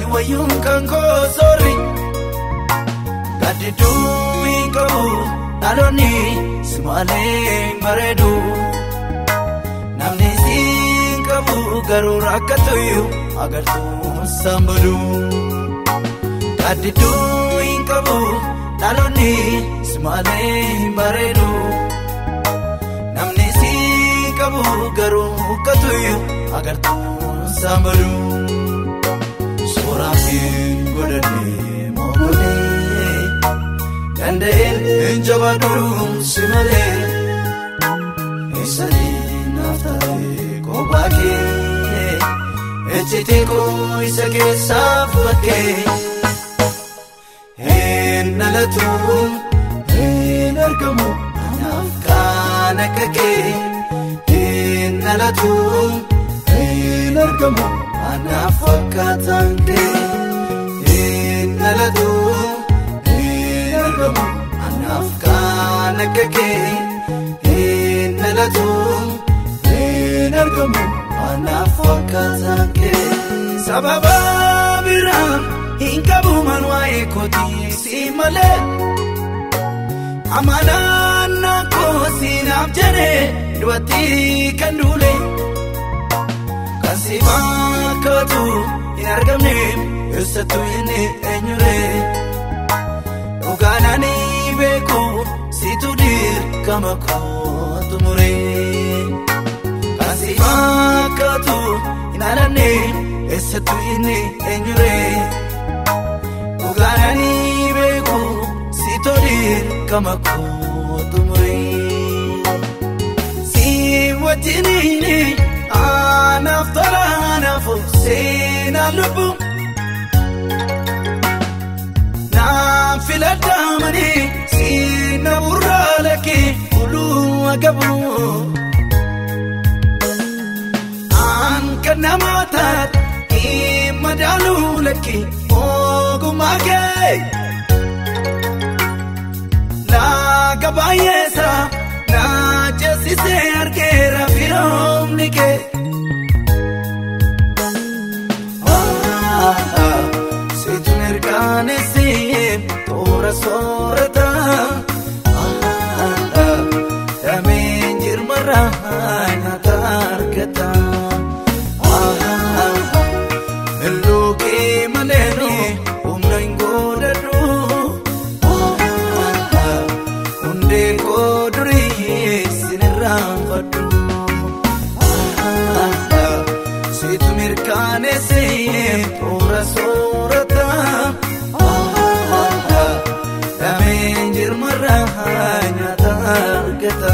Si wayyuun kan koo soorri Gaaddidduu hin qabu dhaloonni si malee hin bareedu Namni si hin qabu garuu rakkatuyyuu agartuun sambadu Gaaddidduu hin qabu dhaloonni si malee hin bareedu Namni si hin qabu garuu rakkatuyyuu agartuun sambadu Suuraa hin godhanne mogolee Danda'een hin jabaadhu si malee Eessatti naaf taate kophaa kee Ejjitee koo isa keessaa fakkee Hin dhalatu hin argamu anaaf kan akka kee Hin dhalatu hin argamu anaaf fakkaataan kee Hin dhalatu hin argamu anaaf kan akka kee Hin dhalatu hin argamu anaaf fakkaataan kee Sababa biraa hin qabu man waa'ee kootii si malee Amanaan koo siinaaf jedhee du'atti kan duule Kan si fakkaatu hin argamne eessattuu inni eenyulee Dhugaan ani beeku situ dirqama kootu muree Kan si fakkaatu hin argamne eessattuu inni eenyulee Dhugaan ani beeku situ dirqama kootu muree Si wajjiniini anaaf tola anaaf seenaa lubbu Naaf filadhamanii siina burraa lakkee uluu agabu An kan nama taate hin madaaluu lakkee ogummaa kee Laga baay'eessa na ceesisee argeera firoomni kee Situ mirkaneessee toora soorata Dameen jirmarraa nyaata argata Milluu kee malee humna hin godhadhu Hundee koo durii sin irraanfadhu Situ mirkaneessee toora soorata Dameen jirmarraa nyaata argata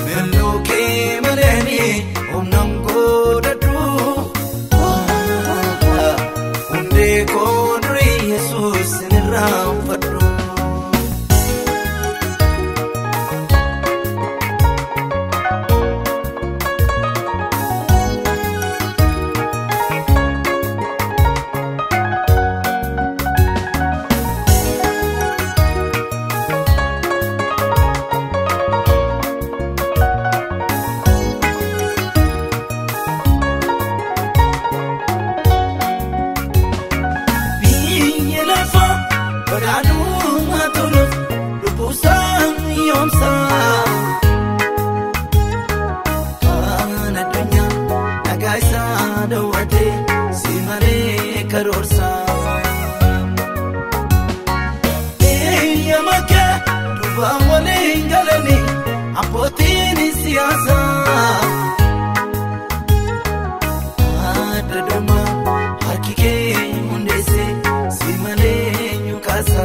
Milluu kee malee humna hin godhadhu Hundee koo durii Yesuus sin irraanfadhu Biyyi lafa badhaadhummaa toluuf lubbuusaan yoomsa. Kan addunyaa nagaa isaa dawwate si malee karoorsa. Eeyyama kee duubaan waliin galanii abbootiin siyaasaa. Adda dhuma harki kee hundeesse si malee eenyu kaasa.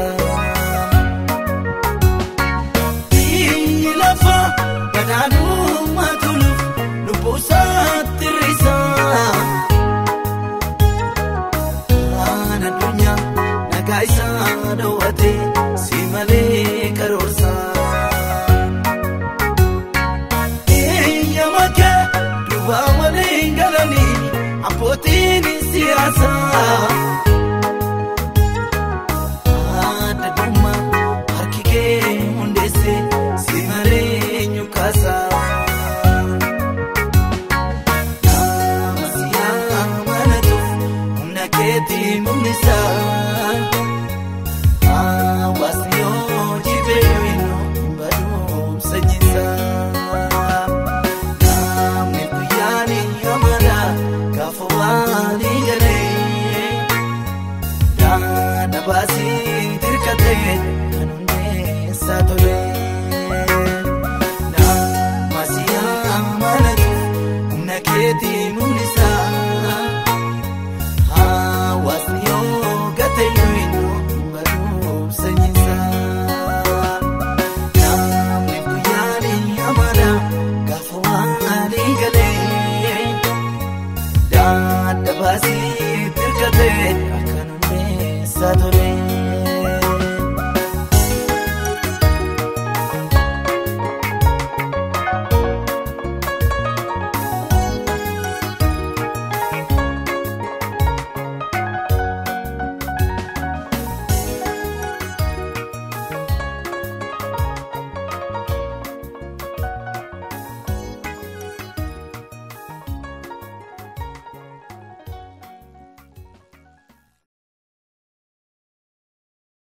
Biyyi lafa badhaadhummaa toluuf lubbuusaatti hir'isa. Kan addunyaa nagaa isaa dawwate si malee karoorsa. Eeyyama kee duubaan waliin galanii abbootiin siyaasaa. Adda dhuma harki kee hundeesse si malee eenyu kaasa. Nama si amane Guddina keetii.